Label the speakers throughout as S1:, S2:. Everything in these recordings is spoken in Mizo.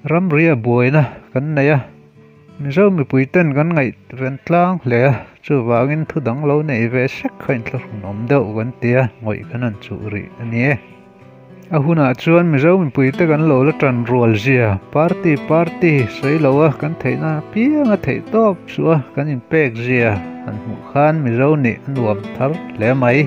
S1: Ramria buaina kan nei a, Mizo mipui ten kan ngaihven tlang hle a, chuvangin thu dang lo nei ve sek kha inthlahrunawm deuh kan ti a, ngawih kan han chuh rih a ni e. A hunah chuan Mizo mipuite kan lo la tan rual zia, party party sawi lo a kan theihna apiang a theih tawp chu a kan inpek zia han hmuh khan Mizo nih a nuam thar hle mai.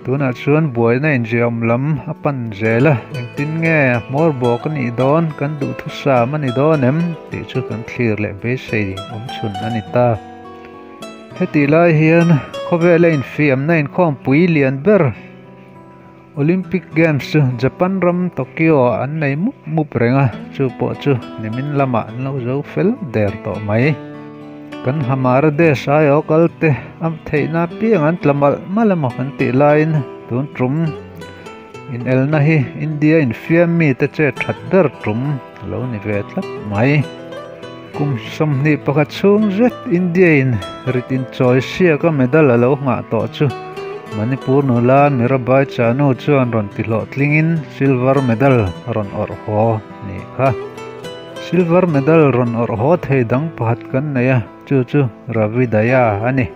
S1: Tunah chuan buaina inziahawm lam a pan zel a, engtin nge a hmawr bawk a nih dawn, kan duhthusam a ni dawn em tih chu kan thlir leh beisei awmchhun a ni ta. Hetih lai hian khawvela infiamna inkhawmpui lian ber, Olympic Games chu Japan ram Tokyo ah an nei mup mup reng a, chu pawh chu nimin lamah an lo zo fel der tawh mai. Kan Hamara Desh aiawh kal te a theihna apiang an tla malh malh emaw kan tih laiin tun tum inelna hi India infiam mite chet that ber tum a lo ni ve tlat mai. Kum 21 chhung zet India in rit inchawi siaka medal a lo nghah tawh chu Manipur nula Mirabai Chanu chuan rawn ti hlawhtlingin silver medal a rawn awrh haw nih kha. Silver medal rawn awrh haw thei dang pakhat kan nei a, chu chu Ravi Daya a ni.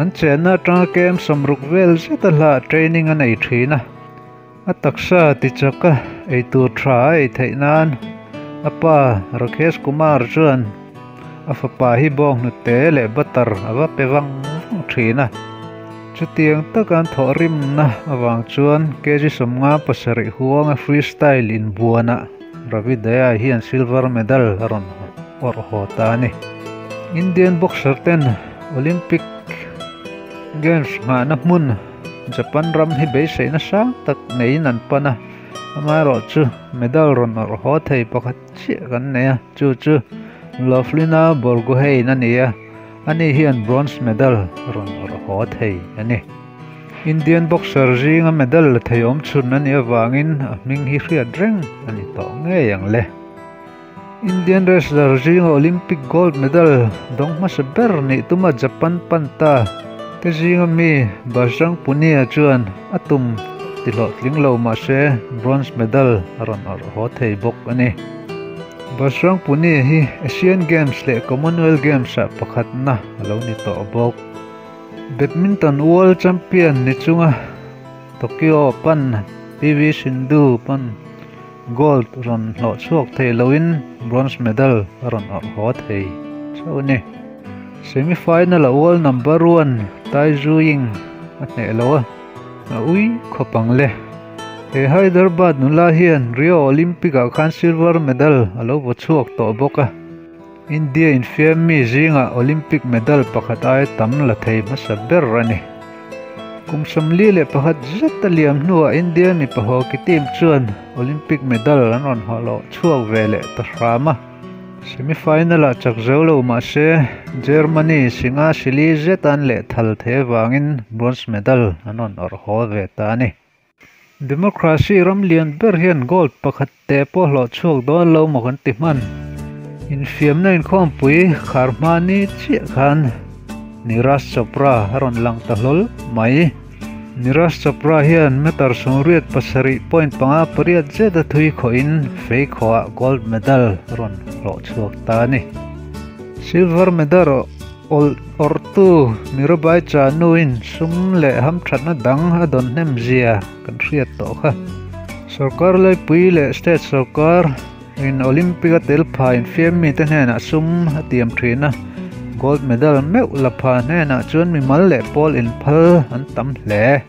S1: An chenna atanga kem 60 vel zeta hlah training a nei thin a. A taksa ti chak a, eitur tha a ei theih nan a pa Rakesh Kumar chuan a fapa hi bawnghnute leh butter a va pe vang vang thin a. Chutiang taka an thawhrimna avang chuan kg 57 huanga freestyle inbuanah Ravi Daya hian silver medal a rawn awrh haw ta a ni. Indian boxer ten Olympic Games nghahna hmun Japan ram hi beiseihna sang tak neiin an pan a, amaherawhchu medal rawn awrh haw thei pakhat chiah kan nei a, chu chu Lovlina Borgohain a ni a, ani hian bronze medal rawn awrh haw thei a ni. Indian boxer zinga medal la thei awm chhun a nih avangin a hming hi hriat reng a ni tawh ngei ang le. Indian wrestler zinga Olympic gold medal dawng hmasa ber nih tuma Japan pan ta te zinga mi Bajrang Punia chuan a tum ti hlawhtling lo mahse bronze medal a rawn awrh haw thei bawk a ni. Bajrang Punia hi Asian Games leh Commonwealth Games ah pakhatna a lo ni tawh bawk. Badminton World Champion ni chunga Tokyo pan PV Sindhu pan Gold rawn hlawh chhuak thei loin bronze medal a rawn awrh haw thei chauh a ni. Semi final a world number one Tai Tzu Ying a hneh lo a, a ui khawp ang le. He Hyderabad nula hian Rio Olympic ah khan silver medal a lo vaw chhuak tawh bawk a. India infiam mi zingah Olympic medal pakhat aia tam la thei hmasa ber a ni. Kum 41 zet a liam hnuah India mipa hockey team chuan Olympic medal an rawn hlawh chhuak ve leh ta hram a. Semi-final ah chak zo lo mah se Germany singa sili zet an lehthal thei avangin bronze medal an rawn awrh haw ve ta a ni. Democracy ram lian ber hian gold pakhat te pawh hlawh chhuak dawn lo maw kan ti hman. Infiamna inkhawmpui khar hma ni chiah khan Neeraj Chopra a rawn lang ta hlawl mai. Neeraj Chopra hian meter 87.58 zet a thui khawhin fei khawhah gold medal a rawn hlawh chhuak ta a ni. Silver medal Awrtu Mirabai Chanu-in sum leh hamthatna dang a dawn hnem zia kan hriat tawh kha. Sorkar laipui leh state sorkar in Olympic a tel pha infiam mite hnenah sum a tiam thin a, gold medal meuh la pha hnenah chuan mimal leh pawl inphal an tam hle.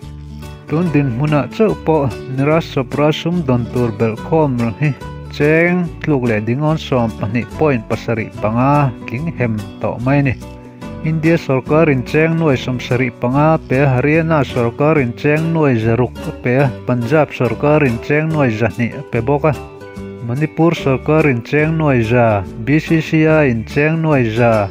S1: Tun dinhmunah chauh pawh Neeraj Chopra sum dawn tur belhkhawm hi cheng tluk leh dingawn 12.75 tling hem tawh mai a ni. India sorkar in cheng nuai 75 a pe a, Haryana sorkar in cheng nuai 600 a pe a, Punjab sorkar in cheng nuai 200 a pe bawk a, Manipur sorkar in cheng nuai 100, BCCI in cheng nuai 100,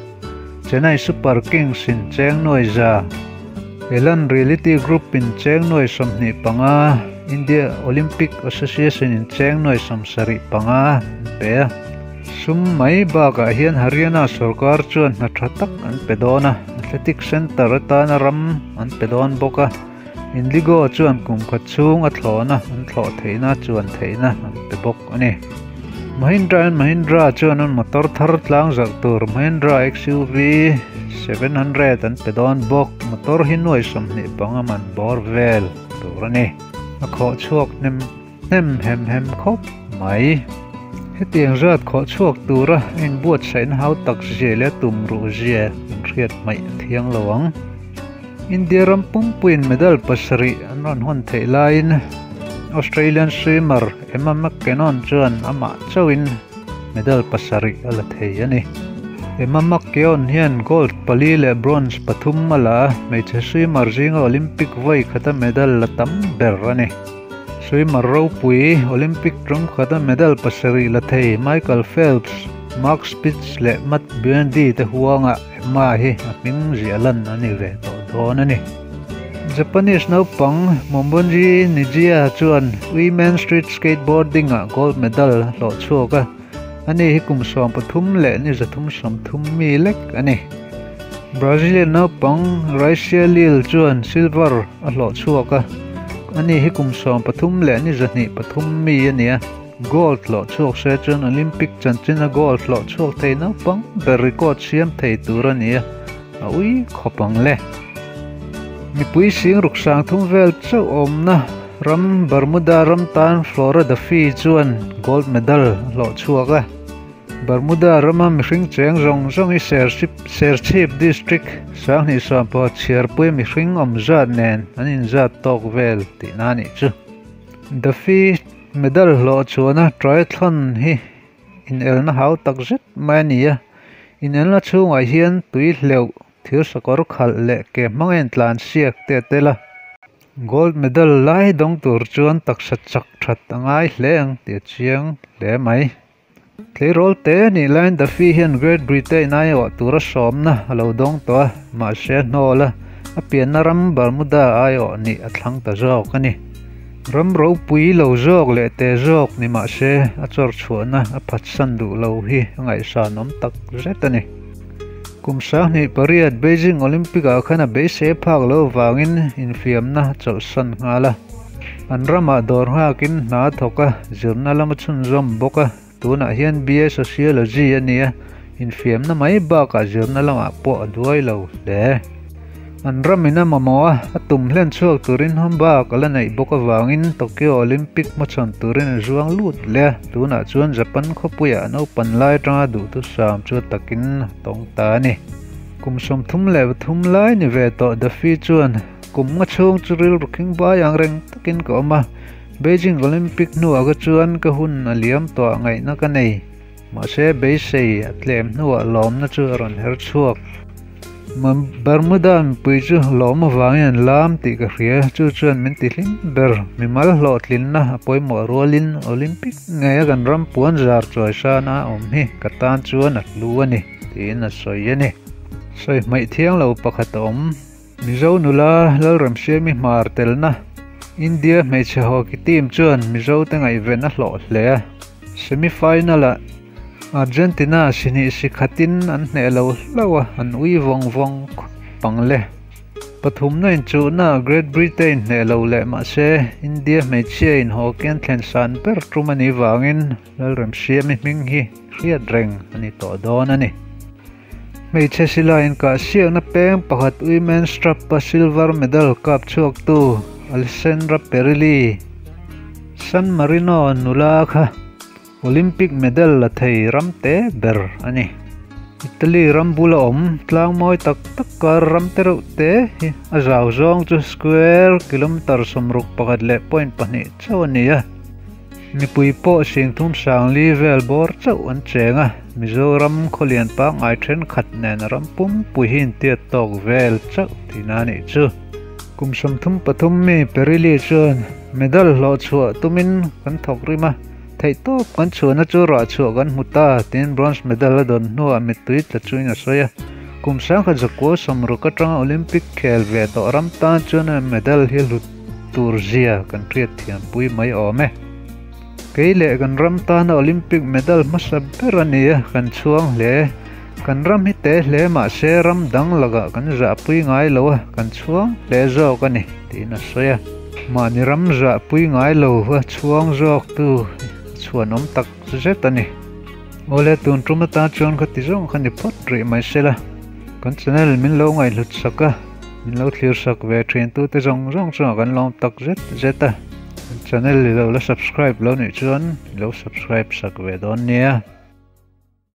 S1: Chennai Super Kings in cheng nuai 100, Elan Reality Group in cheng nuai 25, India Olympic Association in cheng nuai 75 an pe a. Sum mai bakah hian Haryana sorkar chuan hna tha tak an pe dawn a, Athletic Centre atana ram an pe dawn bawk a. IndiGo chuan kum khat chhung a thlawhna an thlawh theihna chuan theihna an pe bawk a ni. Mahindra and Mahindra chuan an motor thar tlang zarh tur Mahindra XUV 700 an pe dawn bawk. Motor hi nuai 25 man bawr vel tur a ni. A khawh chhuak hnem hnem hem hem khawp mai. Hetiang zat khawh chhuak tura a inbuatsaihna hau tak zia leh a tum ruh zia kan hriat hmaih a thiang lo ang. India ram pumpuiin medal pasarih an rawn hawn theih laiin Australian swimmer Emma McKinnon chuan amah chauhin medal pasarih a la thei a ni. Emma McKeon hian gold pali leh bronze pathum a la a, hmeichhe swimmer zinga Olympic vawi khata medal la tam ber a ni. Swimmer ropui, Olympic tum khata medal pasarih la thei Michael Phelps, Mark Spitz leh Matt Buendy te huangah Emma hi a hming ziah lan a ni ve tawh dawn a ni. Japanese naupang Momonji Nijia chuan Women's Street Skateboarding ah gold medal a hlawh chhuak a, ani hi kum 13 leh ni 330 mi lek a ni. Brazilian naupang Rayssa Leal chuan silver a hlawh chhuak a, ani hi kum 13 leh ni 203 mi a ni a. Gold hlawh chhuak se chuan Olympic chanchina gold hlawh chhuak thei naupang ber record siam thei tur a ni a, a ui khawp ang le. Mipui sing ruk sang thum vel chauh awmna ram Bermuda ram tan Flora Duffy chuan gold medal a hlawh chhuak a. Bermuda rama mihring cheng zawng zawng hi Serchhip District 2020 chhiarpui mihring awm zat nen an inzat tawk vel tihna a nih chu. Duffy Medal hlawh chuana triathlon hi inelna hau tak zet mai a ni a, inelna chhungah hian tui hleuh, thir sakawr khalh leh ke hmang a intlan siak te a tel a. Gold medal lai dawng tur chuan taksa chak that a ngai hle ang tih a chiang hle mai. Tleirawl te nih laiin Duffy hian Great Britain aiawh tura sawmna a lo dawng tawh a, mahse a hnawl a, a pianna ram Bermuda aiawh nih a thlang ta zawk a ni. Ram ropui lo zawk leh te zawk ni mahse a chawr chhuahna a phatsan duh lo hi a ngaihsan awm tak zet a ni. Kum 28 Beijing Olympic ah khan a beisei phak lo avangin infiamna a chawlhsan nghal a. An ramah dawr nghakin hna a thawk a, zirna lam a chhunzawm bawk a, tunah hian BA Sociology a ni a, infiamna mai bakah zirna lamah pawh a duai lo hle. An ramin a mamawh a, a tum hlen chhuak turin hmabak a la neih bawk avangin Tokyo Olympic hmachhawn turin a zuang lut leh a, tunah chuan Japan khawpuiah naupan lai atanga duhthusam chu a takin a tawng ta a ni. Kum 33 lai ni ve tawh Duffy chuan Kum nga chhung chu rilru khing vai ang reng takin ka awm a, Beijing Olympic hnuah ka chuan ka hun a liam tawh ngaihna ka nei. Mahse beisei a tlem hnuah lawmna chu a rawn her chhuak. Bermuda mipui chu lawm avangin an lam tih ka hria, chu chuan min ti hlim ber. Mimal hlawhtlinna a pawimawh rualin Olympic ngeia kan ram puan zar chuai sana a awm hi ka tan chuan a hlu a ni, tiin a sawi a ni. Sawi hmaih thiang lo pakhat a awm. Mizo nula Lalremsiami hmar telna India hmeichhe hockey team chuan Mizo te ngaihven a hlawh hle a, semi final ah Argentina sihnih si khatin an hneh lo hlauh a, an ui vawng vawng khawp ang le. Pathumna inchuhna Great Britain hneh lo leh mahse India hmeichhia in hockey an thlen san ber tum a nih vangin Lalremsiami hming hi hriat reng a ni tawh dawn a ni. Hmeichhe silai inkah siakna peng pakhat Women's Trap-a silver medal kap chhuaktu Alessandra Perilli, San Marino nula kha Olympic medal la thei ram te ber a ni. Italy ram bula awm tlang mawi tak tak kar ram te reuh te hi a zau zawng chu square kilometre 61.2 chauh a ni a. Mipui pawh singthum sangli vel bawr chauh an cheng a, Mizoram khawlian pangngai thenkhat nen ram pumpui hi intiat tawk vel chauh tihna a nih chu. Kum 33 mi Perilli chuan medal hlawh chhuah tumin kan thawk rim a, theihtawp kan chhuahna chu rah chhuah kan hmu ta tiin bronze medal a dawn hnuah mittui tla chuin a sawi a. Kum 1960 atanga Olympic khel ve tawh ram tan chuan medal hi hlut tur zia kan hriat thiampui mai awm e. Kei leh kan ram tana Olympic medal hmasa ber a ni a, kan chhuang hle. Kan ram hi te hle mah se ram dang lakah kan zahpui ngai lo a, kan chhuang hle zawk a ni, tiin a sawi a. Mahni ram zahpui ngai lo a chhuang zawktu chhuanawm tak zet a ni. Awle tun tum atan chuan kha ti zawng kha ni phawt rih mai sela. Kan channel min lo ngaihhlut sak a, min lo thlir sak ve thin tute zawng zawng chungah kan lawm tak zet zet a. Kan channel i lo la subscribe lo nih chuan i lo subscribe sak ve dawn nia.